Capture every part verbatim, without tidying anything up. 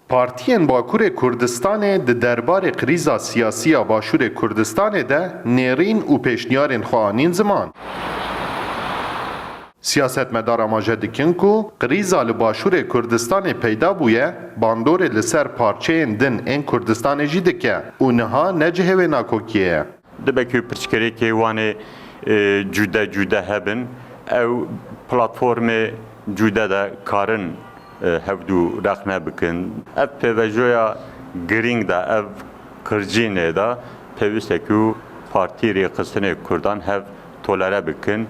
Partiyên Bakurê Kurdistanê di derbarê krîza siyasî ya Başûrê Kurdistanê de nêrîn û pêşniyarên xwe anîn ziman. Siyasetmedar amaje dikin ku krîza li Başûrê Kurdistanê peyda bûye, bandorê li ser parçeyên din ên Kurdistanê jî dike û niha ne cihê wê nakokiyê ye. Dibe ku pirsgirêkê wan ê, e, cude cude hebin, ew platformê cude de karin, e, hevdû rexne bikin. Ev pêvajoya girîng de, ev qircînê de pêwîst e ku partî rêxistinê Kurdan hev tolere bikin.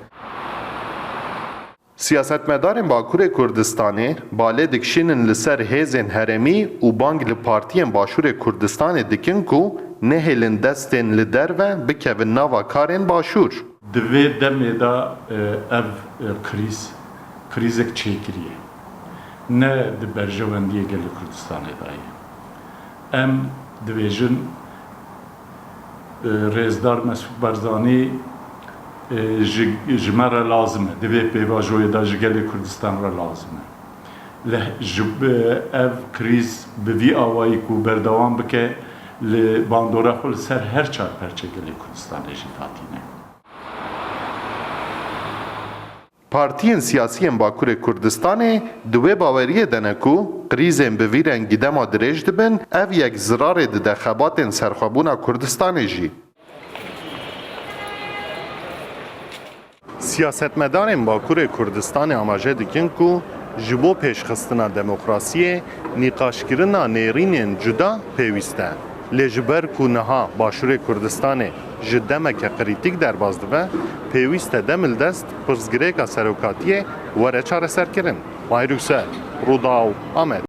Siyasetmedarên Bakurê Kurdistanê balê dikişînin li ser hêzên herêmî û bang li partiyên Başûrê Kurdistanê dikin ku nehêlin destên li derve bikevin nava karên Başûr. Di vê demê de, e, ev, e, krîz, krîzek çêkirî ye. Ne di berjewendiyê gelê Kurdistanê de ye. Em dibêjin, e, Rêzdar Mesûd Barzanî, e, ji, ji me re lazim e. Di vê pêvajoyê de ji gelê Kurdistan re lazim e. Li, ji, e, ev krîz bi vî awayî ku berdewam bike, li bandora xwe li ser her çar perçê gelê Kurdistanê jî datîne. Partiyên siyasî yên Bakurê Kurdistanê di wê baweriyê de ne ku krîzên bi vî rengî dema dirêj dibin, ev yek zirarê dide xebatên serxwebûna Kurdistanê jî. Siyasetmedarên Bakurê Kurdistanê amaje dikin ku ji bo pêşxistina demokrasiyê nîqaşkirina nêrînên cuda pêwîst e. Lê ji ber ku niha Başûrê Kurdistanê ji demeke krîtîk derbas dibe, pêwîst e dem li dest pirsgirêka serokatiyê were çareserkirin. Mahir Yüksel, Rûdaw, Amed.